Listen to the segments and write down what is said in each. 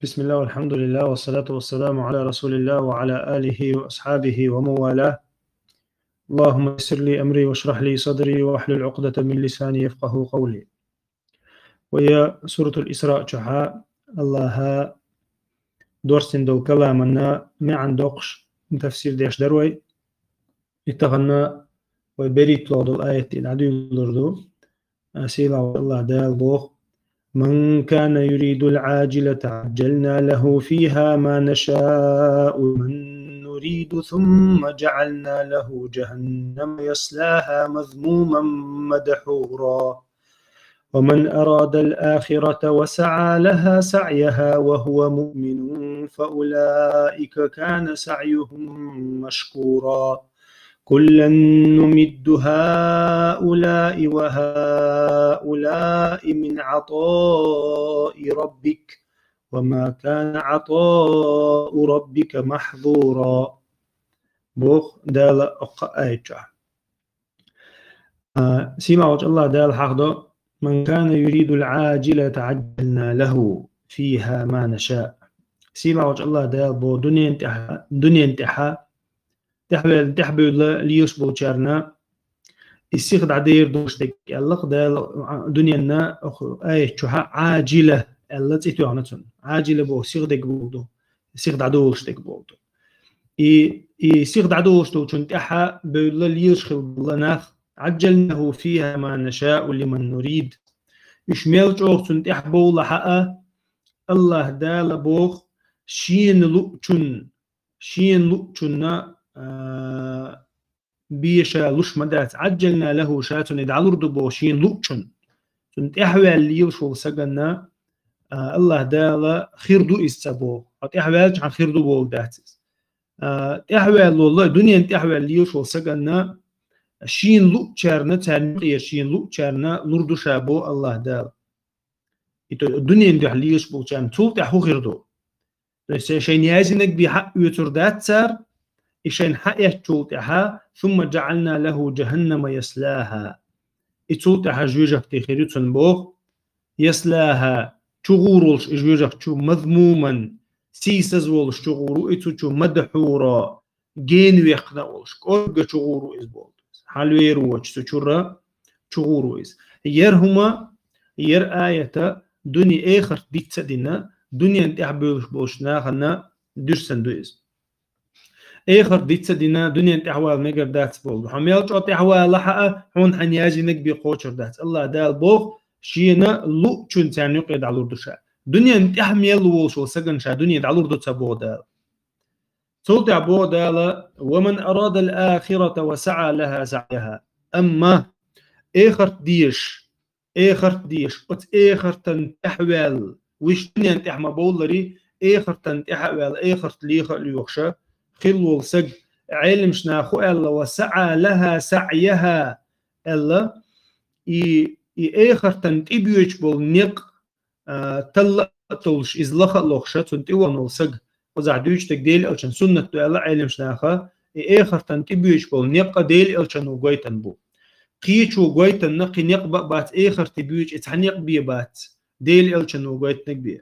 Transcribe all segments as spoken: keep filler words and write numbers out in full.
بسم الله والحمد لله والصلاة والسلام على رسول الله وعلى آله وأصحابه ومن والاه. اللهم يسر لي أمري واشرح لي صدري واحلل عقدة من لساني يفقهوا قولي. Вай Суратул Исраъ чухьа Аллаха доссийна долу каламан маьӀна доккхуш тафсир деш дара вай. И тахана вай берхӀитталгӀа долу аят дӀадуьйлур ду. Сийлахь волчу Аллаха Дала боху: «من كان يريد العاجلة عجلنا له فيها ما نشاء لمن نريد ثم جعلنا له جهنم يصلاها مذموما مدحورا ومن أراد الآخرة وسعى لها سعيها وهو مؤمن فأولئك كان سعيهم مشكورا كلا نمد هؤلاء وهؤلاء من عطاء ربك وما كان عطاء ربك محظورا». Боху Дала оккха аят чохь. А, сийлахь волчу Аллаха Дала хьахдо: «من كان يريد العاجلة عجلنا له فيها ما نشاء». Сийлахь волчу Аллаха Дала боху дуьнен тӀехь-, дуьнен тӀехьа, тӀехвел-, тӀехбевлла лелаш болчарна, и сиха дӀадер долуш дерг аьлла-кх Дала, а, дуьненна, оху аят чухьа Ӏаджила аьлла цӀе тоьхна цунна. Ӏаджила боху сиха дерг боху ду, сиха дӀадолуш дерг боху ду. И, и сиха дӀадолуш долчун тӀехьа бевлла лелаш хилла болу нах, «عجلنا له فيها ما نشاء لمن نريد». Уьш мел чӀогӀа цунна тӀехь бовла хьаа, Аллаха Дала боху, шена луъчун, шена луъчунна, а, бен ша луш ма дац. «عجلنا له», ша цунна дӀалур ду боху шена луъчун. Цунна тӀехваьлла лелаш волу саганна, а, Аллаха Дала хир ду иза ца боху. Хьо тӀехваьлчахьана хир ду боху дац иза. А, тӀехваьлла волу, дуьнен тӀехваьлла лелаш волу саганна, шена луъчарна, царна юкъера шена луъчарна лур ду ша боху Аллаха Дала. И то, дуьнен дуьхьа лелаш болчарна цул тӀаьхьа хӀун хир ду? То есть шайна яздинарг бен хьаоьцур дац цара, и шайна хьаэцчул тӀаьхьа, «ثم جعلنا له جهنم يصلاها». И цул тӀаьхьа жоьжахати хир ю цунна боху, «يصلاها», чугӀур волуш и жоьжахати чу, «مذموما», сийсаз волуш чугӀур ву и цу чу, «مدحورا», гена вехна а волуш, кӀорга чугӀур ву иза боху. Хьалавер воцуш цу чуьра чугӀур ву иза. Яра хӀума, яра аята дуьне, эхарт диц а дина, дуьненна тӀехь бевллаш болчу нахана дуьссан ду иза. Эхарт диц а дина, дуьненна тӀехь вала мегар дац боху. Хьо мел чӀогӀа тӀехь вала хьаа, хьуна хьайна яздинарг бен кхочур дац. Аллаха Дала боху, шена луъчун царна юкъе дӀалур ду ша. Дуьненна тӀехь мел волуш волу сагана ша дуьне дӀалур ду ца боху Дала. Цул тӀаьхьа боху Дала: «ومن أراد الآخرة وسعى لها سعيها». Амма эхарт дезаш, эхарт дезаш, оцу эхартан тӀехь а ваьлла, вуьш дуьнен тӀехь ма бовлларе, эхартан тӀехь а ваьлла, эхарт леха а лоьхуша, хилла волу саг, Ӏеламаш наха хӀун аьлла: «وسعى لها سعيها», аьлла, и, и эхартан тӀебоьдуш болу некъ, а, талла а толлуш, иза лаха а лохуша, цунна тӀе вахана волу саг, кхузахь дуьйцуш дерг Делан Элчан суннат ду аьлла Ӏеламаш наха, и эхартан тӀебоьдуш болу некъ а Делан Элчано гойтан бу. Кхечо гойтанна кхин некъ бан а бац, эхарте боьдуш и цхьа некъ бен бац, Делан Элчано гойтаниг бен.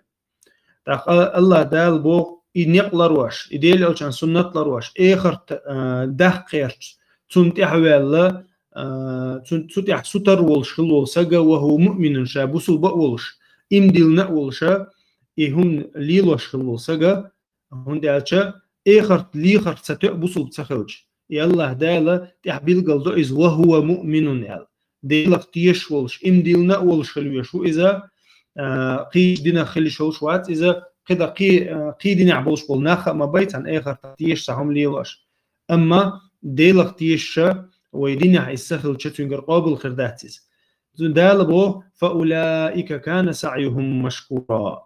ТӀаккха Аллаха Дала боху, и некъ ларош, и Делан Элчан суннат ларош, эхарт, а, дахкхерча, цунна тӀехь а ваьлла, а, цу, цу тӀехь сутара волуш хилла волу сага, «وهو مؤمن», ша бусулба а волуш, иман диллина а волуша, и хӀума лелош хилла волу сага, хӀунда аьлча эхарт лехарх ца тоьа бусулба ца хилча. И Аллаха Дала тӀехь билгал до иза: «وهو مؤمن», аьлла. Делах тешаш волуш, иман диллина а волуш хила веш ву иза, а, кхечу динах хила йиш йолуш вац иза, кхидӀа кхе-, а, кхин динехь болуш болу нах а ма бай цхьана эхартах тешаш цхьа хӀума лелош. Амма Делах тешаша, вай динехь иза ца хилча, цуьнгара къобал хир дац иза. Цу Дала боху: «فأولئك كان سعيهم مشكورا».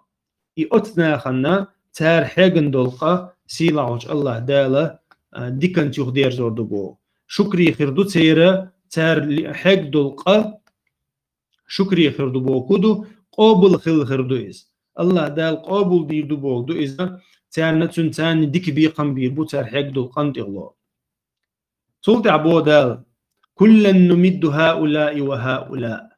И оцу нахана цара хьегна долу къа сийлахь волчу Аллаха Дала, а, диканца юхадерзор ду боху. Шукри хир ду церан, цара ли-, хьегна долу къа шукри хир ду боху ду, къобал хилла хир ду иза. Аллаха Дала къобал дийр ду боху ду иза, царна цуьнан царна дика бекхам бийр бу цара хьегна долу къан тӀехула. Цул тӀаьхьа боху Дала: «كلا نمد هؤلاء وهؤلاء».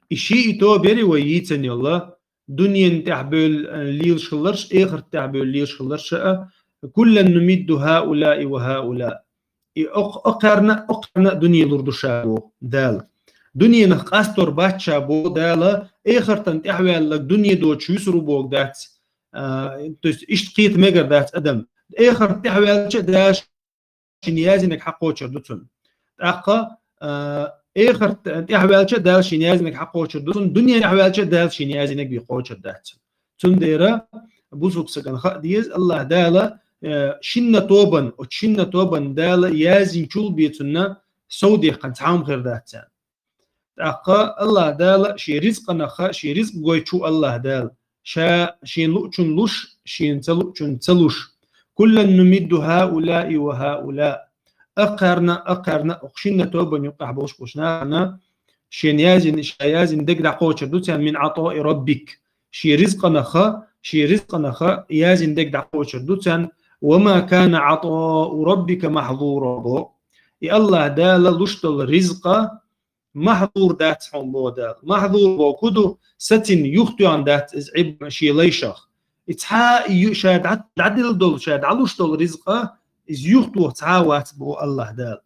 И ши и то бери вай йийцан йолла, Дунен тӀехь бевлла, э, лелаш хиларш, эхарт тӀехь бевлла лелаш хиларш а, «كلا نمد هؤلاء وهؤلاء». И окх-, окхарна, окхарна а дуне лур ду ша боху Дала. Дуненах къастор бац ша боху Дала, эхартан тӀехь ваьлларг дуне доцуш вуьсур ву боху дац. А, то есть иштта кхета мегар дац адам. Эхартан тӀехь ваьлча а Дала шена яздинарг хьакхочур ду цунна. ТӀаккха, а, эхартан тӀехь ваьлча а Дала шена яздинарг хьакхочур ду цунна, дунен тӀехь ваьлча а Дала шена яздинарг бен кхочур дац цунна. Цундела бусалба стагана хаа деза, АллахӀ Дала, э, шинна тобанна, оцу шинна тобанна Дала яздинчул бен цунна сов дехкан цхьа хӀума хир дац царна. ТӀаккха АллахӀ Дала шен ризкъанах, шен ризкъ гойтуш ву АллахӀ Дала. Ша шена луучунна луш, шена ца луучунна ца луш. «كلا نمد هؤلاء وهؤلاء». Окхарна, окхарна, окху шинна тобанна юкъахь болуш болчу нахана шена яздина, ша яздина дерг дӀакхочур ду царна, «من عطاء ربك». Шен ризкъанах, шен ризкъанах яздина дерг дӀакхочур ду царна, «وما كان عطاء ربك محظورا» боху. И АллахӀ Дала луш долу ризкъа махьзур дац хьуна боху Дала. Махьзур боху хӀун ду? Сацийна, юхатоьхна дац иза Ӏиб-, шен лайшах. И цхьа а ю-, ша дӀа-, дӀаделла долу, ша дӀалуш долу ризкъа иза юхатоха цхьа а вац боху АллахӀ Дала.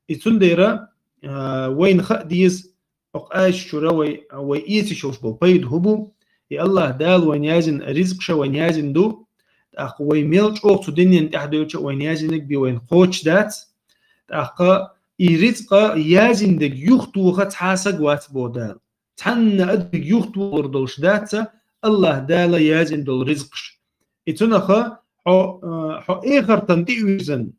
И цундела, а, вайна хаа деза, окху аяташ чуьра вай, вай эцаш йолуш болу пайда хӀун бу? И АллахӀ Дала вайна яздина ризкъ ша вайна яздина ду, тӀаккха вай мел чӀогӀа цу динан тӀехь девлча а вайна яздинарг бен вайна кхочуш дац, тӀаккха и ризкъа яздина дерг юхатоха цхьа а саг вац боху Дала. Цхьанна а дерг юхатохалур долуш дац АллахӀ Дала яздина долу ризкъаш. И цунах хьо, а, хьо эхартан тӀе а вирзина,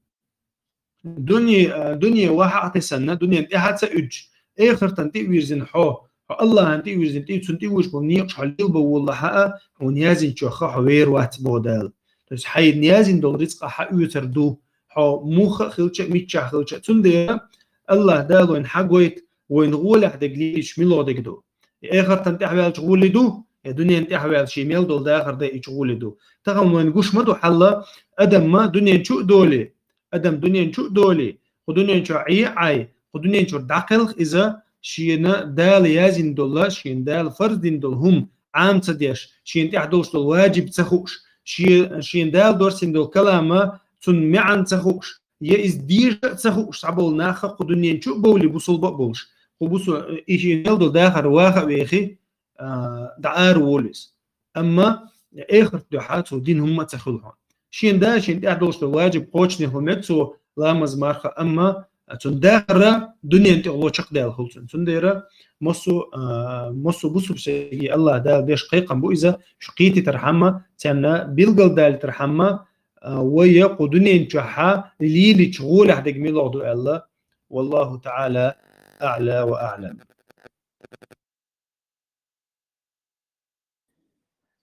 дуьне, а, дуьне вахьа а тесанна, дуьнен тӀаьхьа а ца уьдуш, эхартан тӀе а вирзина хьо, хьо АллахӀан тӀе а вирзина, тӀе, цунна тӀе вуьйш болу некъаш хьо лелабан воллахь а, хьуна яздинчух хьо вер вац боху Дала. То есть хьайна яздина долу ризкъа хьан оьцур ду, хьо муха а хилча а, миччахь хилча а. Цундела АллахӀ Дала вайна хьан гойту, вайна гӀолехь дерг лелийча муьлха дерг ду? И эхартан тӀехь ваьлча гӀоле ду, я дуьнен тӀехь ваьлча шен мел долу дахар дайча гӀоле ду? Тахана вайна гуш ма ду хьал, адам ма дуьнен чу а долий, адам дуьнен чу а долий, кху дуьнен чохь Ӏе а Ӏай, кху дуьнен чуьра дӀакхелха иза, шена Дала яздина долу, шена Дала фарз дина долу хӀума Ӏама ца деш, шена тӀехь долуш долу ваджиб ца хууш, шен, шена Дала доссийна долу калама цунна маьӀна ца хууш, я иза деза а ца хууш, цхьаболу нах а кху дуьнен чу а бовлий, бусулба а болуш, кху бусу-, и шен мел долу дахар ваха а вехий, а, дӀа ара волу иза. Амма эхарт дуьхьа цо дина хӀумма а ца хуьлу хьуна. Шен да, шен тӀехь долуш долу ваджиб кхочушдина хӀума мега цо, ламаз, марха, амма цунна дахар дуьнен тӀехула чекхдаьлла хуьлу цунна. Цундела массо, а, массо бусулба стаге АллахӀ Дала деш кхайкхам бу иза, шу кхетийтархьама, царна билгалдалийтархьама, а, вай кху дуьнен чохь лелийча гӀолехь дерг муьлха ду аьлла. والله تعالى أعلى وأعلم.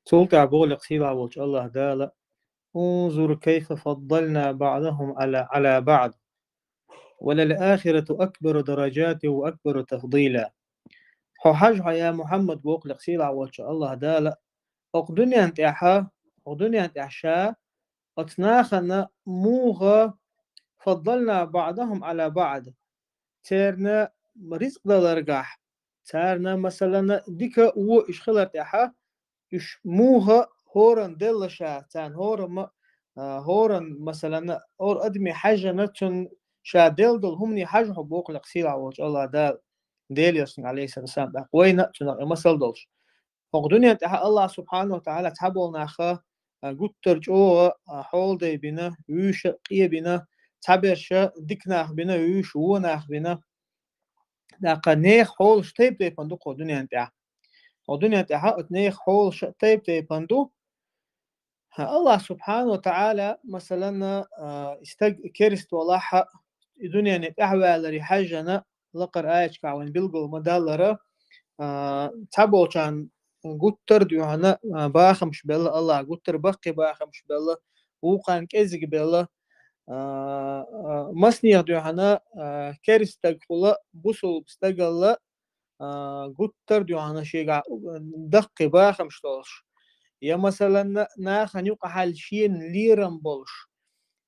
Цул тӀаьхьа боху лекха сийлахь волчу АллахӀ Дала: «انظر كيف فضلنا بعضهم على، على بعض وللآخرة أكبر درجات وأكبر تفضيلا». Хьо хьажа хьо, я Мухьаммад, боху лекха сийлахь волчу АллахӀ Дала, окху дуьнен тӀехь, окху дуьнен тӀехь ша оцу нахана муха فضلنا بعضهم على بعض, церан ризкъ даларгахь, царна, масалана, дика а, вон а уьш хилар тӀехь, уьш муха хӀоранна делла ша, царна хӀорамма, а, хӀоранна, масалана, хӀора адаме хьаьжжина, цунна ша делла долу хӀумане хьажа хьо, боху лекха сийлахь волчу АллахӀ Дала, Делан Элчанга, Ӏалайхиссалату вассалам, тӀаккха вайна а цунах и масал долуш. Окху дуьнен тӀехь АллахӀ субхьанаху ва тагӀала цхьаболу нах а, гуттар а чӀогӀа, а, хьоладай бина, вуьйш а къе бина, цхьаберш а дика нах бина, вуьйш а вон нах бина. ТӀаккха нехан хьолаш тайп-тайпана ду кху дуьнен тӀехь. Кху дуьнен тӀехь оцу нехан хьолаш а тайп-тайпана ду. АллахӀ субхьанаху ва тагӀала, масалана, а, и стаг керста валахь а, и дуьнене тӀаьхьаваларе хьаьжжина, лакхара аяташкахь вайна билгал ма-даллара, а, цхьаболчарна гуттар а дуьхьана, а, бахамаш белла АллахӀа, гуттар а баккхий бахамаш белла, вукхарна кӀезиг белла, а, а, массанех дуьхьана, а, керста стагахула бусулба стагалла, а, гуттар а дуьхьана шегахь даккхий бахамаш долуш, я, масалан, нахана юкъахьаьлла шена лерам болуш.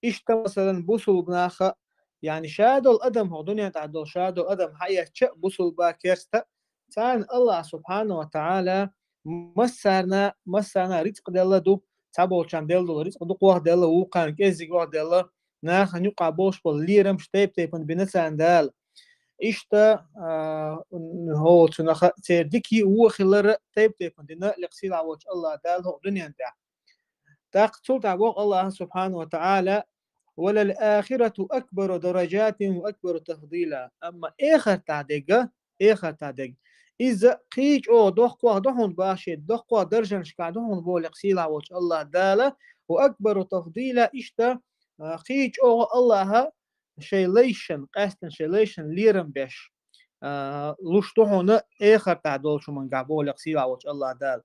Иштта, масалан, бусулба наха, яъни ша долу адам, хӀокху дуьнен тӀехь долу ша долу адам хьаэцча а, бусулба, керста, царна АллахӀа субхьанаху ва тагӀала массарна, массарна рицкъ делла ду, цхьаболчарна делла долу рицкъ дукха ваха делла, вукхарна кӀеззиг ваха делла, нахана юкъахь болуш болу лерамаш тайп-тайпана бина царна Дала. Иштта, а, хӀокху цунах церан дика а, вон а хилар тайп-тайпана дина лекха сийлахь волчу АллахӀ Дала хӀокху дуьнен тӀехь. ТӀаккха цул тӀаьхьа боху АллахӀа субхьанаху ва таӀала: «Ва лал ахирату акбару даражатин ва акбару тафдила». Амма эхартахь дерг, эхартахь дерг, иза кхин а чӀогӀа доккхох ду хьуна боху, шен доккхох даржанашкахь ду хьуна боху лекха сийлахь волчу АллахӀ Дала, ва акбару тафдила, иштта, а, кхин а чӀогӀа АллахӀа шайн лайшна, къаьсттина шайн лайшна лерам беш, а, луш ду хьуна эхартахь долчу хӀумангахь боху лекха сийлахь волчу АллахӀ Дала.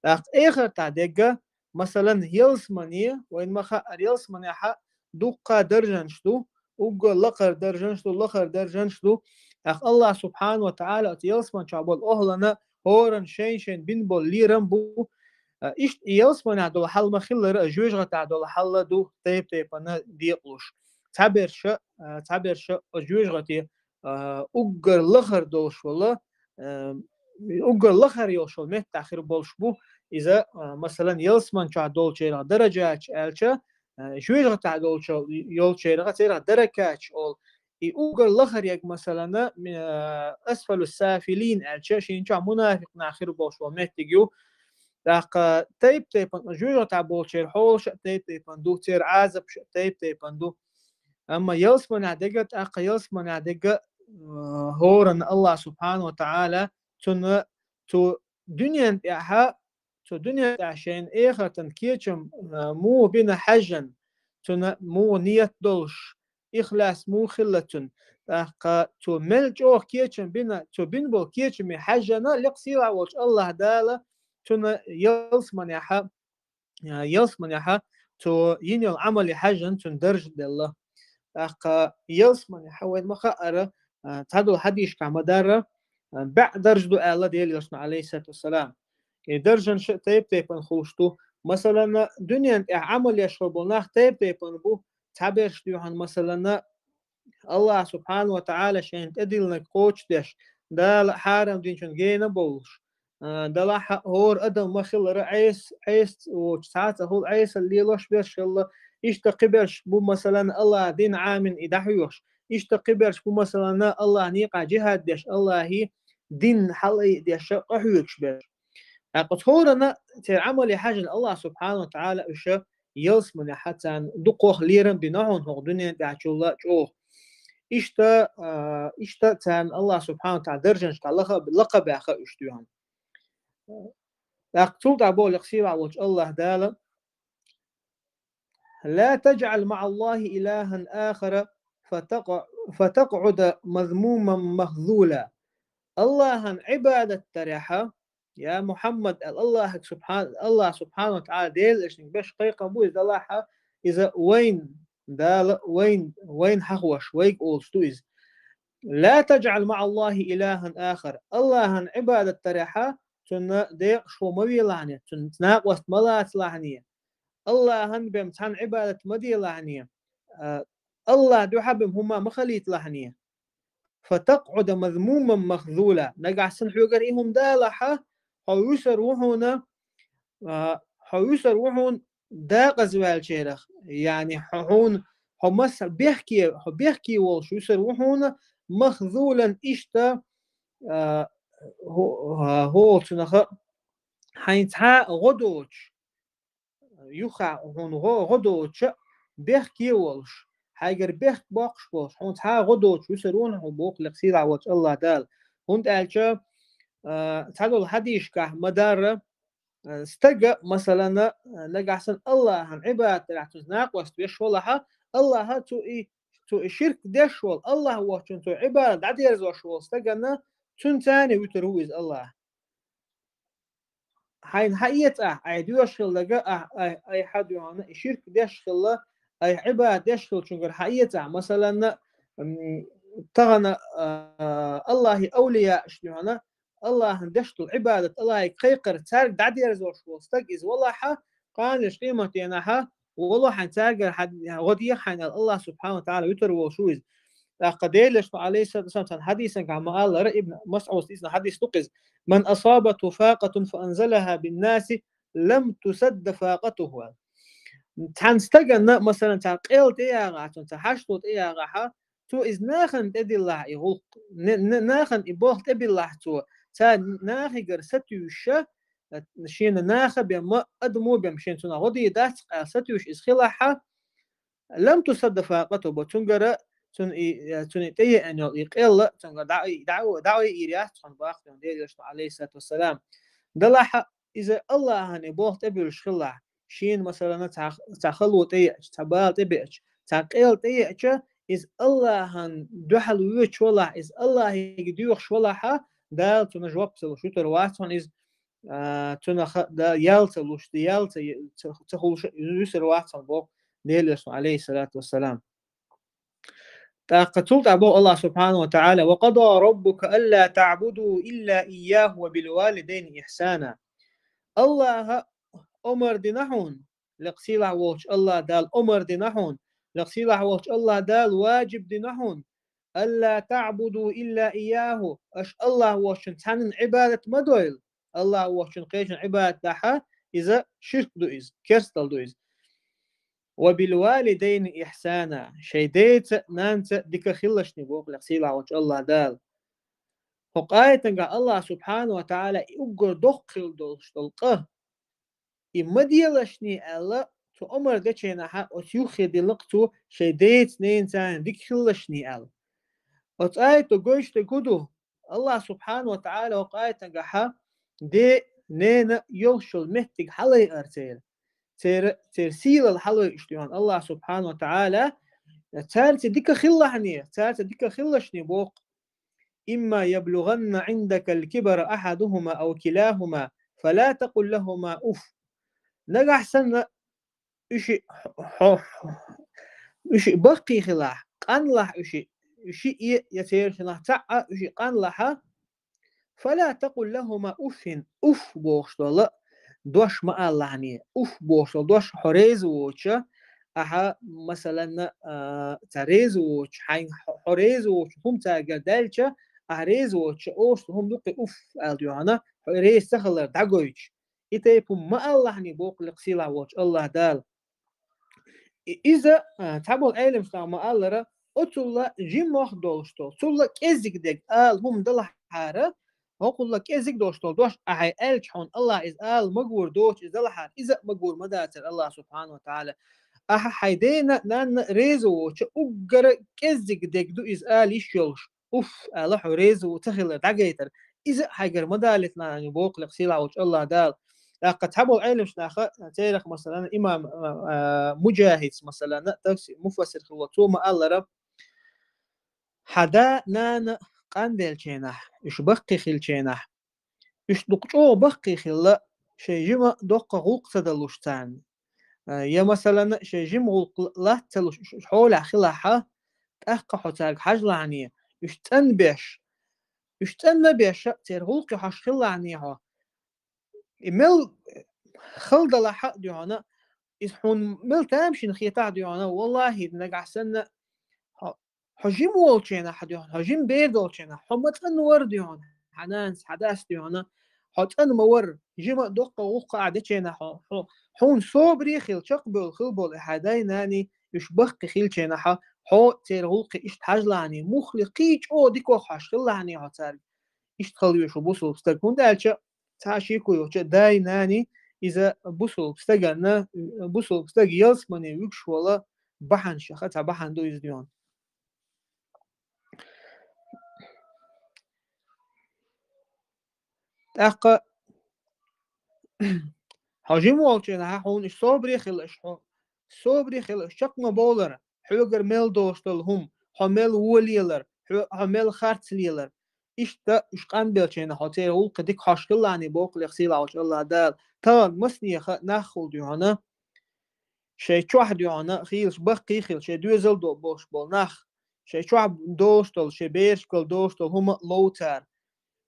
ТӀаккха эхартахь дерг, масалан, ялсамане, вайна ма-хаъара, ялсаманехь дуккха даржанаш ду, уггар лакхара даржанаш ду, лахара даржанаш ду. ТӀаккха АллахӀ субхьанаху ва таӀала оцу ялсамани чохь болу охӀлана хӀоранна шайн-шайн бина болу лерам бу. А, иштта и ялсаманехь долу хьал ма-хиллара, а, жоьжахатехь долу хьал ду тайп-тайпана декъалуш. Цхьаберш, а, цхьаберш оцу жоьжахате, а, уггар лахара долуш волу, а, уггар лахара йолуш волу меттехь хир болуш бу. Иза, а, масалан, ялсамани чохь долчеран даражаташ аьлча, а, жоьжахатехь долчу, йолчеран, церан даракаташ олу. И уггар лахара ерг, масалана, ми-, а, асфалу сафилин аьлча, шен чохь мунафикъ нах хир болуш волу меттиг ю. ТӀаккха тайп-тайпана, жоьжахатехь болчеран хьолаш а тайп-тайпана ду, церан Ӏазапаш а тайп-тайпана ду. Амма ялсаманехь дерг, тӀаккха ялсаманехь дерг, а, хӀоранна АллахӀ субхьанаху ва таӀала цунна цу дуьнен тӀехь, цу дуьнен тӀехь шайна эхартан кечам, а, муха бина хьаьжжина, цунна муха ният долуш, ихлас муха хилла цуьнан. ТӀаккха цо мел чӀогӀа кечам бина, цо бина болу кечаме хьаьжжина, лекха сийлахь волчу АллахӀ Дала цунна ялсаманехь, а, ялсаманехь цо йина йолу Ӏамале хьаьжжина цунна даржа делла. ТӀаккха ялсаманехь вайна ма-хаъара, а, цхьадолу хьадисашкахь ма-дарра, а, бӀе даржа ду аьлла Делан Элчано, Ӏалайхиссалату вассалам. И даржанаш а тайп-тайпана хуьлуш ду. Масалан, дуьнен тӀехь Ӏамал еш хир болу нах тайп-тайпана бу. Цхьаберш дуьхьал, масалан, АллахӀ субхьанаху ва таӀала шайна тӀедиллинарг кхочушдеш, Дала хьарам динчун гена а бовлуш, а, делахь а хӀора адам ма-хиллара Ӏеса, Ӏеса воцуш цхьа а ца хуьлу, Ӏесалла лелош берш хилла. Иштта кхиберш бу, масалан, АллахӀан дин Ӏамийна и дӀахьоьхуш. Иштта кхиберш бу, масалан, АллахӀан некъахь жихӀад деш, АллахӀан дин хьалаайдеш къахьоьгуш берш. ТӀаккха оцу хӀоранна церан Ӏамале хьаьжжина АллахӀ субхьанаху ва таӀала уьш ялсаманехь царна дукхох лерам бина хьуна хӀокху дуьнен тӀехьчул а чӀогӀа. Иштта, а, иштта царна АллахӀ субхьанаху ва таӀала даржанашкахь лакха-, лакха баьхна уьш дуьхьал. ТӀаккха цул тӀаьхьа боху лекха сийлахь волчу АллахӀ Дала: «Ла таджӀал маӀаллахӀи илахӀан ахара фатакъ-, фатакъӀуда мазмуман махзула». АллахӀан Ӏибадат дарехь, я Мухьаммад, аьлла АллахӀага субхьан-, АллахӀ субхьанаху ва таӀала Делан Элчанга беш кхайкхам бу иза, делахь а иза вайна, Дала вайна, вайна хьахош, вайга олуш ду иза. «Ла таджӀал маӀаллахӀи илахӀан ахар». АллахӀан Ӏибадат дарехь цунна декъашхо ма велахьане, цунна накъост ма лацалахьане, АллахӀан бен цхьаьна Ӏибадат ма делахьане, а, АллахӀ дуьхьа бен хӀума ма халийталахьане. «ФатакъӀуда мазмуман махзула». Нагахь санна хьоьгара и хӀума далахь, хьо вуьсур ву хьуна, а, хьо вуьсур ву хьуна декъазваьллачарах, яъни хьо, хьуна, хьо маса бехке, хьо бехке волуш вуьсур ву хьуна, махзулан, иштта, а, хӀо-, а, хӀокху цунах а хьайна цхьа а гӀо доцуш, юха хьуна гӀо, гӀо доцуш а бехке волуш, хьайгара бехк боккхуш болуш, хьуна цхьа а гӀо доцуш вуьсур ву хьуна боху лекха сийлахь волчу АллахӀ Дала. ХӀунда аьлча, а, цхьадолу хьадисашкахь ма-дарра, а, стага, масалана, а, нагахь санна АллахӀан Ӏибадат дарехь цуьнца накъост веш валахь, АллахӀа цу и, цу и ширк деш волу, АллахӀ воцчунна цу Ӏибадат дӀадерзош волу стагана, цуьнца а вуьтур ву иза АллахӀ. Хьайна хьаэца ахь, айхьа доьшуш хилла дага, ахь, айхьа, айхьа дуьхьал и ширк деш хилла, айхьа Ӏибадат деш хиллачуьнгара хьаэца ахь. Масалан, м, тахана, а, АллахӀан авлияаш дуьхьал, АллахӀан деш долу Ӏибадат, АллахӀе кхайкхар, цаьрга дӀадерзош волу стаг иза валахь, кханалерчу къематдийнахь, вало хьайна цаьргара хьан гӀо деха хьайна аьлла, АллахӀ субхьанаху ва таӀала вуьтур волуш ву иза. ТӀаккха Делан Элчано, Ӏалайхи ссалату вассалам, цхьан хьадисангахь ма аллара, Ибн МасӀудас дийцина хьадис ду-кх из: «من أصابته فاقة فأنزلها بالناس لم تسد فاقته». Цхьан стагана, масалан, цхьа къел тӀеягӀахь, цхьа хьашто тӀеягӀахь, цо иза нахана тӀедиллахь и гӀуллакх, не-, не-, нахана и болх тӀебиллахь цо, цхьа нахигара сатуьйсуш, шена наха бен ма, адамо бен шена цунах гӀо дийр дац-кх аьлла сатуьйсуш иза хилахь, «لم تسد فاقته», бо, цунгара, цунна и, цунна и тӀееана йолу и къел, цунгара дӀа-, дӀа-, дӀа а йийр яц цунна боху Делан Элчано, Ӏалайхи ссалату вассалам. Делахь а иза Аллахьан и болх тӀебуьллуш хилахь, шена, масалана, цхьа, цхьа хало тӀееача, цхьа бала тӀебеача, цхьа къел тӀееача, иза Аллахьан дуьхьал воьдуш валахь, иза Аллахьига доьхуш валахь, Дала цунна жоп ца луш вуьтур вац хьуна иза, а, цунах да-, ял ца луш, ял ца, ца, ца хуьлуш вуьсур вац хьуна боху Делан Элчано, Ӏалайхи ссалату вассалам. ТӀаккха цул тӀаьхьа боху Аллах субхьанаху ва таӀала: «وقضى ربك ألا تعبدوا إلا إياه وبالوالدين إحسانا». Аллаха омар дина хьуна, лекха сийлахь волчу Аллах Дала омар дина хьуна, лекха сийлахь волчу Аллах Дала ваджиб дина хьуна: «ألا تعبدوا إلا إياه», аша Аллах воцчунна цхьаннан Ӏибадат ма дойла. Аллах воцчунна кхечунна Ӏибадат дахь, иза ширк ду иза, керстал ду иза. «وبالوالدين إحسانا», шайн деца а, нанца а дика хилалаш боху лекха сийлахь волчу Аллах Дала. ХӀокху аятангахь Аллах субхьанаху ва таӀала и уггар доккха хилла долуш долу къа, и ма делаш аьлла, цу омар дечу хенахь оцу юххе диллина-кх цо шайн деца, ненаца дика хилалаш аьлла. Оцу аято гойтуш дерг хӀун ду? Аллах субхьанаху ва таӀала хӀокху аятангахь де, нена йолуш йолу меттиг хьалайар церан. Церан, церан сийлалла хьалайуьйтуш ду хьуна Аллах субхьанаху ва таӀала, цаьрца дика хилалаш, цаьрца дика хилалаш боху. «إما يبلغن عندك الكبر أحدهما أو كلاهما فلا تقل لهما أف». Нагахь санна уьш хьо-, хьо-, уьш баккхий хилахь, къанлахь уьш, уьш я, я церан шиннах цхьаъ а уьш къанлахь, «فلا تقل لهما أف», уф бохуш долу дош ма алалахь, уф бохуш долу дош хьо реза воцуш, ахьа, масалан, а, цхьа реза воцуш, хьайн хьо, хьо реза воцуш хӀума цаьргара даьлча, ахьа реза воцуш, оцу хӀума дуккха уф аьлла дуьхьана, хьо реза ца хилар дӀагойтуш. И тайпа хӀума ма алалахь боху лекха сийлахь волчу Аллах Дала. И-, иза, а, цхьаболу Ӏеламнаха ма-аллара, оцулла жимма долуш долу, цулла кӀеззиг дерг ала хӀума далахьара, хӀокхулла кӀеззиг долуш долу дош ахьа аьлча хьуна Аллах иза ала магор доцуш иза далахьара, иза а магор ма дацара Аллах субхьанаху ва таӀала. Ахьа хьайн дена а, нанна а реза воцуш, уггара кӀеззиг дерг ду иза ала йиш йолуш. Уф аьлла, хьо реза ву ца хилар дӀагайтар. Иза а хьайгара ма далийталахь боху лекха сийлахь волчу Аллах Дала. ТӀаккха цхьаболу Ӏеламнаха, церах, масалан, имам, а, а, Муджахидс, масалан, тафси-, муфассир хилла, цо ма-аллара, хьан да, нана къанделлачу хенахь, уьш баккхий хиллачу хенахь, уьш дукха чӀогӀа баккхий хилла, шайн жима доккха гӀуллакх ца далуш царна. А, я, масалан, шайн жима гӀуллакх лац ца луш, уьш хьолехь хилахь, тӀаккха хьо цаьрга хьажалахь, уьш цӀанбеш, уьш цӀанбеш, церан гӀуллакхе хьожуш хилалахь хьо. И мел хала далахь а дуьхьана, иза хьуна мел тамашийна хетахь а дуьхьана, валлахӀи, нагахь санна, хьо Хьо жима волчу хенахь дуьхьана, хьо жима бер долчу хенахь, хьо ма цӀанвара дуьхьана, хьан нанас, хьан дас дуьхьана, хьо цӀан ма вара, жима а доккха гӀуллакх а дечу хенахь хьо, хьо, хьуна собаре а хилла, чекхбевлла хилла болу и хьан дай-наний, уьш баккхий хиллачу хенахь, хьо церан гӀуллакхе иштта хьажалахь, муххале кхин чӀогӀа дика хьожуш хилалахь хьо цаьрга. Иштта хила веза бусулба стаг, хӀунда аьлча цхьа а шеко йоцуш, дай-наний иза бусулба стаганна, бусулба стаг ялсамане вуьгуш волу бахьанашха цхьа бахьана ду иза дуьхьана. ТӀаккха хьо жима волчу хенахь хьуна уьш собаре а хилла, уьш хьо собаре а хилла, уьш чекх ма бовлара, хьоьгара мел долуш долу хӀума, хьо мел вон лелар, хьо, хьо мел харц лелар. Иштта уьш къанбеллачу хенахь хьо церан гӀуллакхе дика хьожуш хилалахь боху лекха сийлахь волчу Аллах Дала. Тахана масех нах хуьлу дуьхьана, шайн чохь дуьхьана хийлаш баккхий а хилла, шайн доьзал до-, болуш болу нах, шайн чохь долуш долу, шайн берашкара долуш долу хӀума а лов цара,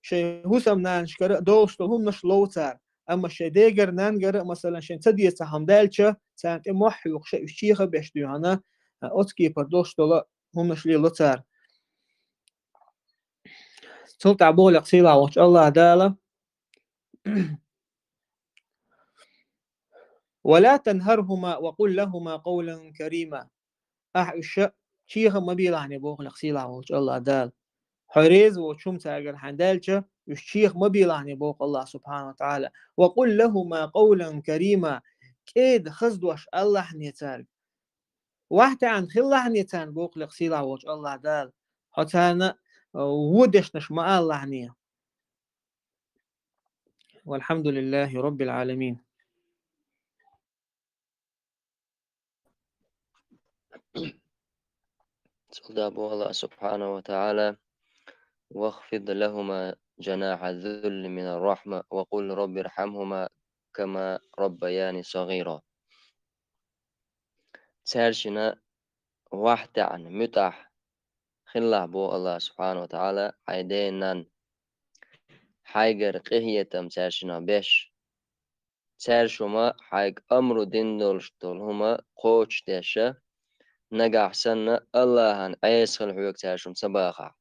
шайн хӀусамнанашкара а долуш долу хӀуманаш лов цара. Амма шайн дегара, нангара а, масалан, шайн ца деза цхьа хӀума даьлча, царна тӀе мохь хьоькхуш, уьш чехабеш дуьхьана, оцу кепара долуш долу хӀуманаш лело цара. Цул тӀаьхьа боху лекха сийлахь волчу АллахӀ Дала: «ولا تنهرهما وقل لهما قولا كريما». Ахь уьш чеха ма белахьне боху лекха сийлахь волчу АллахӀ Дала. Хьо реза воцу хӀума цаьргара хьан даьлча, уьш чеха ма белахьне боху АллахӀ субхьана ва тагӀала. «وقل لهما قولا كريما». КӀеда хаза дош алахьне цаьрга. Вахь таьӀна хилалахьне царна боху лекха сийлахь волчу АллахӀ Дала. Хьо царна, а, вон дешнаш ма алалахьне. والحمد لله رب العالمين. Цул тӀаьхьа боху АллахӀ субхьана ва тагӀала: «واخفض لهما جناح الذل من الرحمة وقل رب ارحمهما كما ربياني صغيرا». Цаьршинна вахь таьӀна, муьтӀахь хилалахь боху АллахӀ субхьана ва тагӀала хьайн ден-нанна, хьайгара къинхетам цаьршинна беш. Цаьрша хӀума хьайга амру дина долуш долу хӀума кхочушдеш, нагахь санна АллахӀан Ӏеса хила хьоьга цаьрша хӀума ца бахахь.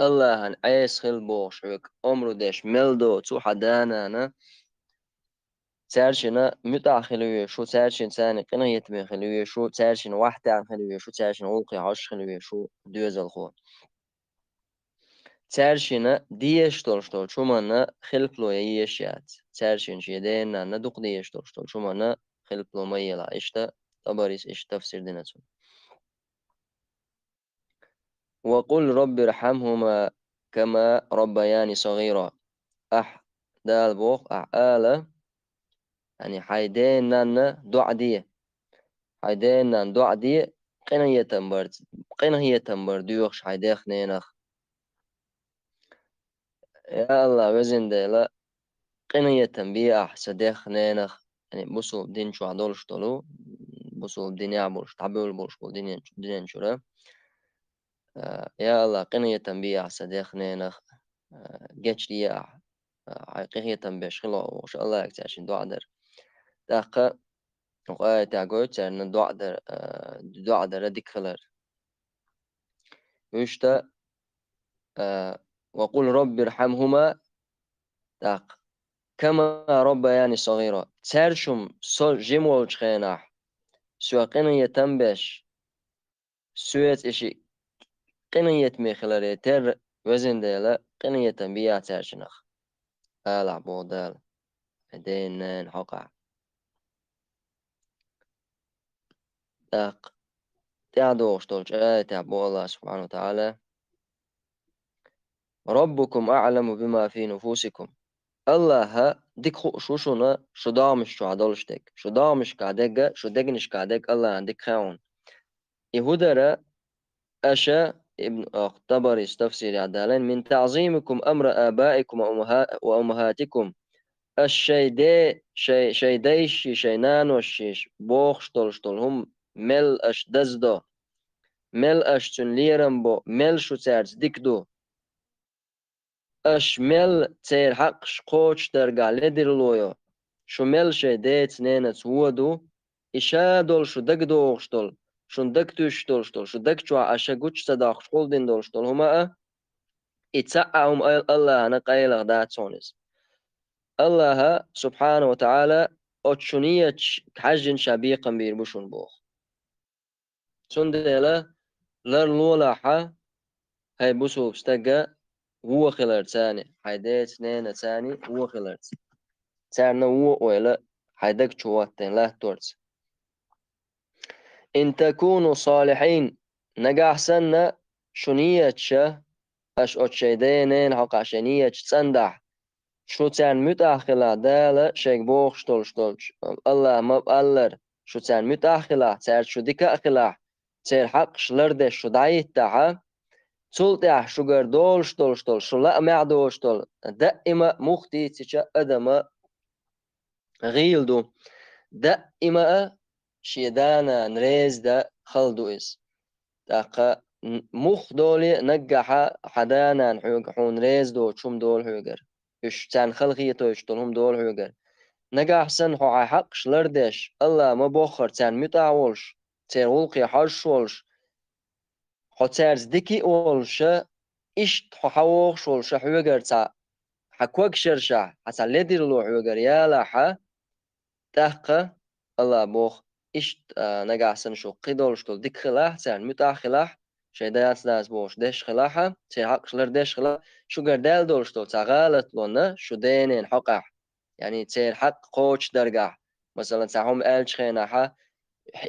АллахӀан Ӏеса хила бохуш хьоьга амру деш мел доцу хьан да-нана, цаьршинна муьтӀахь хила везаш ву, цаьршинна царна къинхетаме хила везаш ву, цаьршинна вахь таьӀна хила везаш ву, цаьршинна гӀуллакхе хьожуш хила везаш ву доьзалхо. Цаьршинна дезаш долуш долчу хӀуманна хилпало ян езаш яц. Цаьршинна шен ден-нанна дукха дезаш долуш долчу хӀуманна хилпало ма елахь. Иштта ТӀабарис иштта тафсир дина цунна. «وقل رب ارحمهما كما ربياني صغيرا». Ахь, Дала боху, ахь ала, яъни хьайн ден-нанна доӀа де. Хьайн ден-нанна доӀа де, къинхетам бар, къинхетам бар доьхуш хьайн дех-ненах. Я АллахӀ, везан Дела, къинхетам бе ахь сан дех-ненах, яъни бусулба дин чохь долуш долу, бусулба динехь болуш, дӀабевлла болуш болу динен чу-, динен чуьра. А, я АллахӀ, къинхетам бе ахь сан дех-ненах, а, гечде ахь, а, хьайн къинхетам беш хила вохуш, АллахӀе цаьршинна доӀа дара. ТӀаккха оцу аятехь гойту царна доӀа дара, а, доӀа дара дика хилар. Вуьшта, а, «وقل رب ارحمهما», тӀаккха, «كما ربياني صغيرا». Цаьршимма со жима волчу хенахь, соьга къинхетам беш, соьца и шиъ къинхетаме хиларе терра, везан Дела, къинхетам бе ахь цаьршинах, алахь боху Дала, хьайн ден-ненан хьокъехь. ТӀаккха тӀаьхьа догӀуш долчу аятехь боху АллахӀ субхьана ва тагӀала: «ربكم أعلم بما في نفوسكم». АллахӀ дика хууш ву шуна шу догӀмаш чохь долуш дерг. Шу догӀмашкахь дерг, шу дегнашкахь дерг АллахӀна дика хаьа хьуна. И хӀун дара, аша, Ибн, а, ТӀабарис тафсирехь далийна: «من تعظيمكم أمر آبائكم وأمها-، وأمهاتكم». Аша шайн де-, шай-, шайн дайший, шайн наноший бохуш долуш долу хӀума мел аша даздо, мел аша цуьнан лерам бо, мел шу цаьрца дика ду. Аша мел церан хьакъаш кхочушдаргахь ледарло йо, шу мел шайн деца-ненаца вон ду, и ша долу шу дагадогӀуш долу, шуна дагатуьйсуш долуш долу, шу даг чохь аша гучу ца доккхуш гӀулдина долуш долу хӀума а, и цхьа а хӀума ал-, АллахӀна къайлаха дац хьуна иза. АллахӀа, субхьана ва тагӀала, оцу шун нийяташ хьаьжжина ша бекхам бийр бу шуна боху. Цундела ларлолахьа, хӀай бусулба стага, вон хиларца, хьайн деца-ненаца вон хиларца. Царна вон ойла хьайн даг чу хӀоттийна латторца. «إن تكونوا صالحين», нагахь санна, шу нийяташа, аша оцу шайн ден-ненан хьокъехь шайн нийяташ цӀандахь, шу царна муьтӀахь хилахь, Дала шайга бохуш долуш долчу, АллахӀа ма-аллара, шу царна муьтӀахь хилахь, цаьрца шу дика а хилахь, церан хьакъаш лардеш шу дӀахӀиттахьа, цул тӀаьхьа шуьгара долуш долуш долу, шу лаамехь доцуш долу, даима а муха дийцича а адама гӀийла ду. Даима а шен да-нана реза дан хала ду иза. ТӀаккха н-, муха доле а наггахьа хьан да-нана хьоьга, хьуна реза доцу хӀума долу хьоьгара. Уьш царна хала хетойтуш долу хӀума долу хьоьгара. Нагахь санна хьо хьайн хьакъаш лардеш, АллахӀа ма-боххара царна муьтӀахь волуш, церан гӀуллакхе хьожуш волуш, хьо цаьрца дика а волуша, иштта хьо хьавогӀуш волуш хьоьгара цхьа, хьан ког шершахь, хьан цхьа ледарло хьоьгара ялахь, тӀаккха Алла боху, иштта, а, нагахь санна шу кхин долуш долу дика хилахь, царна муьтӀахь хилахь, шайн дас-дас бохуш деш хилахь, церан хьакъаш лардеш хилахь, шуьгара даьлла долуш долу цхьа гӀалатлонна шу денен хьокъехь. Яъни церан хьакъ кхочушдаргахь, масала, цхьа хӀума аьллачу хенахь,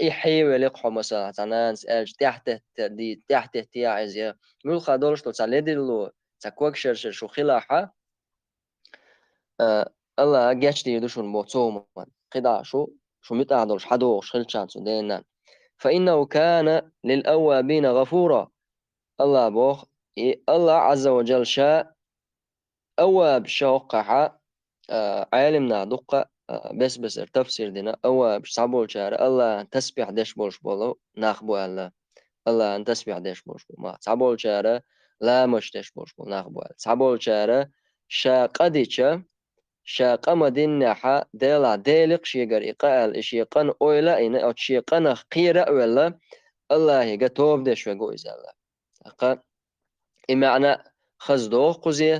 и хьевеликх хьо, масала, цхьа нанас аьлча, тӀаьхьатетта-, ди-, тӀаьхьатеттехьа иза, я муьлхха долуш долу цхьа ледарло, цхьа ког шершара шу хилахь, а, Аллаха гечдийр ду шуна боху цу хӀуманна. КхидӀа шу, шу муьтӀахь долуш хьадогӀуш хилчахьана цу денан. «Фа иннаху кана лил аввабина гъафура». Аллаха боху, и Аллах Азза ва Джалла ша авваб ша хӀоккхахьа, а, Ӏелимнаха дуккха, а, бес-бесара тафсир дина, авваб цхьаболчара Аллахьан тасбихь деш болуш болу нах бу аьлла. Аллахьан тасбихь деш болуш бу. Ма цхьаболчара ламаз деш болуш болу нах бу аьлла. Цхьаболчара ша къа дича, ша къа ма диннехьа, Делахь деликх шегара и къа аьлла, и шен къана ойла а йина, оцу шен къанах кхера а велла, Аллахьига тоба деш вегу иза аьлла. ТӀаккха и маьӀна хаза догӀу кхузе,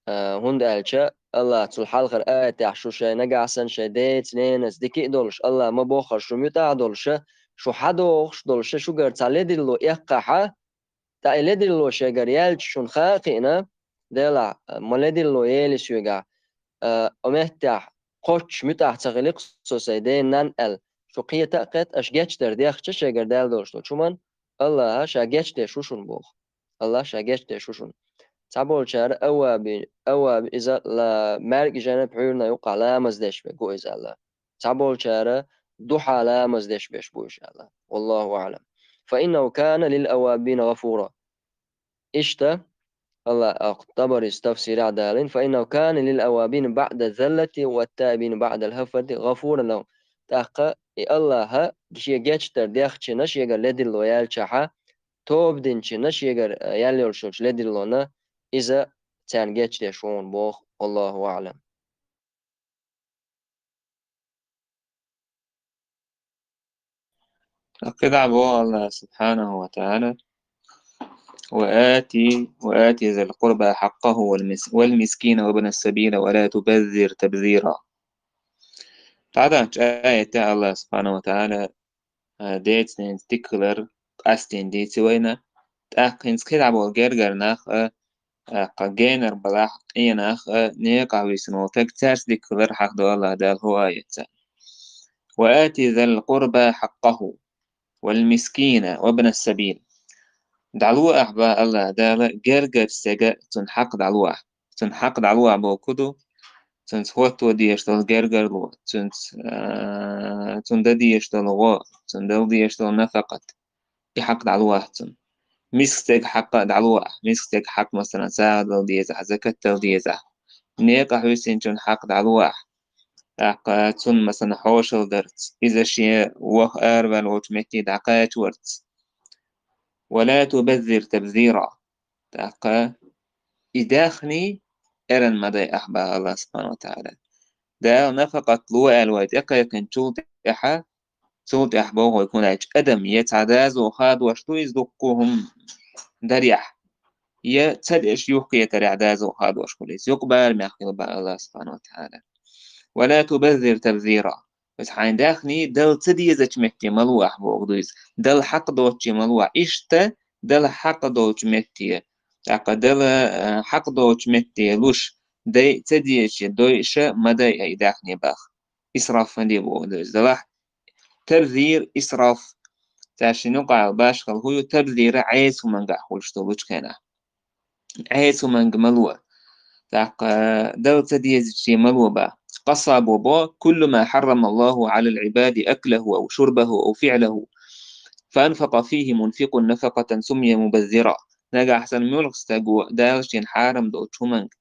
а, хӀунда аьлча Аллаха цул хьалхара аятехь шу шайн нагахь санна шайн деца, ненаца дика а долуш, Аллах ма боххара шу муьтӀахь а долуша, шу хьадогӀуш долуша, шуьгара цхьа ледарло эккхахьа, тӀаккха и ледарло шегара яьлча шуна ха а кхиъна, Делахь, а, ма ледарло ели соьгахь, а, о меттехь кхоччуш муьтӀахь ца хиликх со сайн ден-нанна аьлла, шу кхета а кхетта, аша гечдар дехча шегара даьлла долуш долчу хӀуманна, Аллаха ша гечдеш ву шуна боху. Аллах ша гечдеш ву шуна. Цхьаболчара авваби, авваби иза ла-, маьркӀажанна пхьуьйранна юккъахь ламаз деш вегу иза аьлла. Цхьаболчара духьа ламаз деш беш бу уьш аьлла. Валлаху аӀлам. «Фа иннаху кана лил аввабина гъафура». Иштта, Аллах, а, Табарис тафсирехь далийна: «Фа иннаху кана лил аввабина баъда заллати ва таибина баъдал хафвати гъафуран лахум». ТӀаккха и Аллаха шен гечдар дехчина, шегара ледарло яьлчахьа, тоба динчина, шегара, а, яьлла йолуш йолчу ледарлона, иза царна гечдеш ву хьуна боху. Валлаху аӀлам. ТӀаккха дӀа боху Аллах субхьанаху ва тагӀала: «Ва ати, ва ати зал къурба хьаккъаху вал мис-, вал мискина ва бна сабила ва ла тубаззир табзира». ДӀадахча аятехь Аллах субхьанаху ва тагӀала, а, деца-ненаца дика хилар къастийна дийци вайна. ТӀаккха хӀинца кхидӀа болу гергара нах а, тӀаккха генар балахь къен нах а, некъахь висина волу стаг, цаьрца дика хилар хьахдо Аллах Дала хӀокху аятца: «Ва ати зал къурба хьаккъаху, вал мискина, ва бна сабил». ДӀало ахь, боху Аллах Дала, гергара стеган цуьнан хьакъ дӀало ахь. Цуьнан хьакъ дӀало ахь боху ду, цуьнца хӀотто дезаш долу гергарло, цуьнца, а, цунна дан дезаш долу гӀо, цунна дала дезаш долу нафакъат. И хьакъ дӀало ахь цунна. Миска стеган хьакъ а дӀало ахь. Миска стеган хьакъ, масалан, сагӀа дала дезахь, закат дала дезахь. Некъахь висинчун хьакъ дӀало ахь. ТӀаккха цунна, масалан, хьошалла дарца, иза шен ваха араваьлла волчу метте дӀакхачаварца. «Ва ла тубаззир табзира». ТӀаккха и даьхни эрна ма дай ахь, боху Аллах субхьанаху ва тагӀала. Дала нафакъат ло аьлла вай тӀекхайкхинчул тӀаьхьа, цул тӀаьхьа боху вай, хӀунда аьлча адам я цхьа доза хадош ду иза дуккха хӀума дарехь, я ца деш юхкхетарехь доза хадош хуьлу иза. Юкъа барамехь хила, боху Аллах субхьанаху ва тагӀала. «Ва ла тубаззир табзира». Иза хьайн даьхни дала ца дезачу метте ма ло ахь боху ду иза. Дала хьакъ доцуче ма ло ахь. Иштта дала хьакъ долчу метте, тӀаккха дала, а, хьакъ долчу метте луш, дай ца дезаче дойуша ма дай и даьхни, боху. Исраф ма де боху ду иза. Делахь, табзир, исраф, цаьршинна юкъахь башхалла хӀун ю, табзира Ӏеса хӀумангахь хуьлуш долучу хенахь. Ӏеса хӀуманга ма ло. ТӀаккха дала ца дезаче ма ло, боху. Къассабо боху: «Куллу ма хьаррама Аллаху Ӏалал Ӏибади аклаху ау шурбаху ау фиӀлаху, фа анфакъа фихи мунфикъун нафакъатан суммия мубаззира». Нагахь санна муьлхха стаго Дала шена хьарам долчу хӀуманга,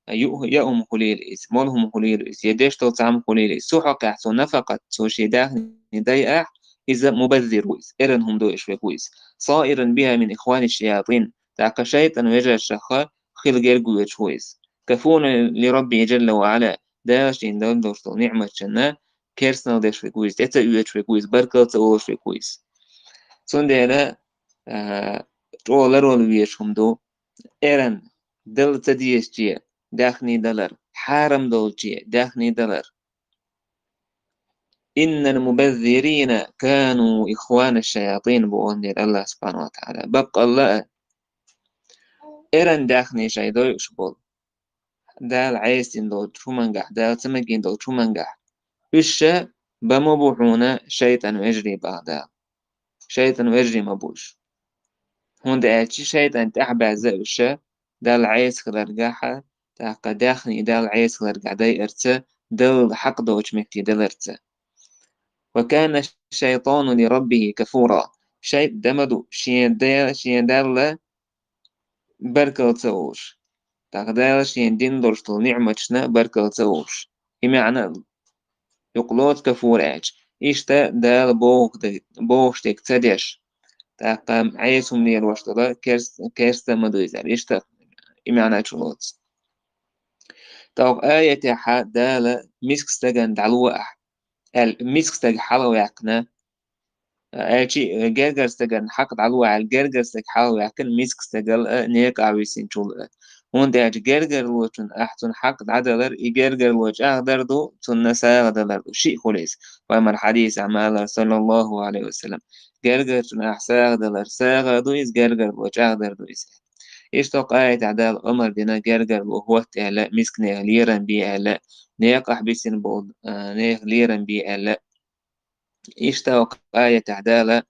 ю-, я хӀума хуьлийла иза, молу хӀума хуьлийла иза, я деш долу цхьа хӀума хуьлийла иза, цу хьокъехь цо нафакъат, цо шен даьхни дайахь, иза мубаззир ву иза, эрна хӀума дойуш верг ву иза. «Саиран биха мин ихвани шаятин», тӀаккха шайтӀан вежаршаха хила герга воьдуш ву иза. «Кафуран ли Раббихи джалла ва Ӏала», Дала шена дала долуш долу ниӀматашна керстанал деш верг ву иза, тӀе ца оьцуш верг ву иза, баркалла ца олуш верг ву иза. Цундела, а, чӀогӀа ларвала везаш хӀума ду, эран, дала ца дезаче даьхни далар, хьарам долче даьхни далар. «إن المبذرين كانوا إخوان الشياطين», боху дера Аллах субхьанаху ва таӀала. Баккъалла а, эран даьхни шайн дойуш болу, Дала Ӏеса дина долчу хӀумангахь, Дала ца магийна долчу хӀумангахь, уьш ша ба ма бу хьуна шайтӀан вежарий баха Дала. ШайтӀан вежарий ма бу уьш. ХӀунда аьлча шайтӀан тӀехь баьзза уьш ша Далла Ӏеса хиларгахьа, тӀаккха даьхни Далла Ӏеса хиларгахь дайарца, Далла хьакъ доцу метте даларца. «وكان الشيطان لربه كفورا». ШайтӀа ма ду, шен Дела, шен Далла баркалла ца олуш. ТӀаккха Дала шен дина долуш долу ниӀматашна баркалла ца олуш. И маьӀна юкъа лоцу кафур аьлча. Иштта Дала боху де-, бохуш дерг ца деш. ТӀаккха Ӏеса хӀума лелош долу керс-, керста ма ду иза аьлла. Иштта и маьӀна чу лоцу. ТӀаккха аятехьа Дала миска стагана дӀало ахь аьлла, миска стаг хьалаваьккхина, аьлчи, гергара стагана хьакъ дӀало аьлла, гергара стаг хьалаваьккхина миска стагал а, некъахь висинчул а. ХӀунда аьлча гергарлочун ахь цунна хьакъ дӀадалар, и гергарло чӀагӀдар ду, цунна сагӀа далар ду. Шиъ хуьлу иза. Пайхамар хьадисехь ма аллара, саллаллаху Ӏалайхи ва саллам: «Гергарчун ахь сагӀа далар сагӀа ду иза, гергарло чӀагӀдар ду иза». Иштта кху аятехь Дала омар дина гергарло хӀотта аьлла, мисканех лерам бе аьлла, некъахь бисина болу, а, нех лерам бе аьлла. Иштта кху аятехь Дала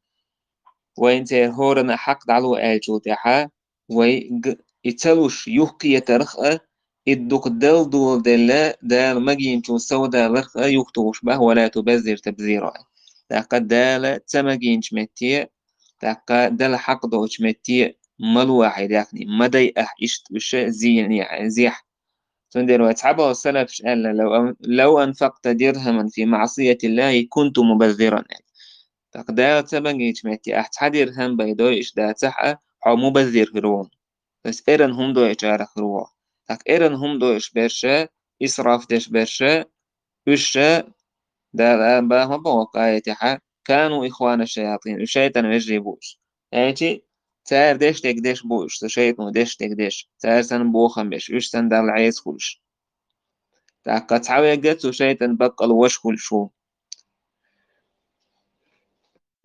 вайна церан хӀоранна хьакъ дӀало аьллачул тӀаьхьа, вай г-, и ца луш юхкхетарх а, и дукха дала доладелла, Дала магийначул совдаларх а юхатухуш баха: «Ва ла тубаззир табзира». ТӀаккха Дала ца магийначу метте, тӀаккха Дала хьакъ доцучу метте ма ло ахь и даьхни, ма дай ахь иштта уьш зене-, зехь. Цундела вай цхьаболу салафаш аьлла: «Лав ан-, лав анфакъта дирхаман фи маъсиятиллахи кунта мубаззиран». ТӀаккха Дала ца магийначу метте ахь цхьа дирхам бай дойуш дацахь а, хьо мубаззир хир ву. То есть эран хӀума дойучарах хир ву. ТӀаккха эран хӀума дойуш берш а, исраф деш берш а, уьш а, Дала баха ма боху кху аятехьа: «Кану ихвана шаятин», уьш шайтӀан вежарий бу уьш. Аьлчи, цара деш дерг деш бу уьш, со шайтӀано деш дерг деш, цара санна бохам беш, уьш санна Далла Ӏеса хуьлуш. ТӀаккха цхьаверг а цу шайтӀан баккъал ваша хуьлуш ву.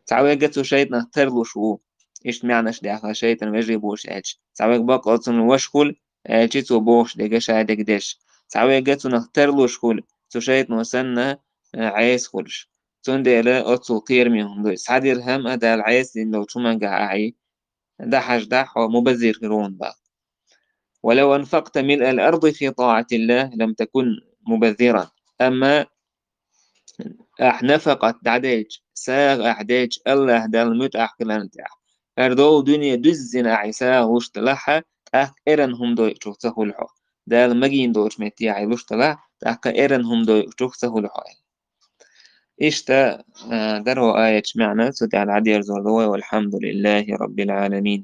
Цхьаверг а цу шайтӀанах тарлуш ву. Иштта маьӀнаш даьхна шайтӀан вежарий бу уьш аьлча. Цхьаверг баккъал цунна ваша хуьлу, аьлчи цо бохуш дерг а ша дерг деш. Цхьаверг а цунах тарлуш хуьлу, цу шайтӀано санна, э, Ӏеса хуьлуш. Цундела оццул кхераме хӀума ду иза. Цхьа дирхам а Дала Ӏеса дина долчу хӀумангахь ахь и дӀахьажадахь, хьо мубаззир хир ву баха. «Ва лав анфакъта милъал арди фи тӀаъатиллахи лам такун мубаззиран». Амма ахь нафакъат дӀадайча, сагӀа ахь дайча, Аллах Далла муьтӀахь хиларна тӀехь, хӀара долу дуьне дуьззина ахь и сагӀа луш делахь а, тӀаккха эран хӀума дойучух ца хуьлу хьо. Дала магийна долчу метте ахь и луш делахь, тӀаккха эран хӀума дойучух ца хуьлу хьо аьлла. Иштта, а, даро аяташ маьӀна цу тӀехь дӀадерзор ду вай: «Валхьамдулиллахи раббил Ӏаламин».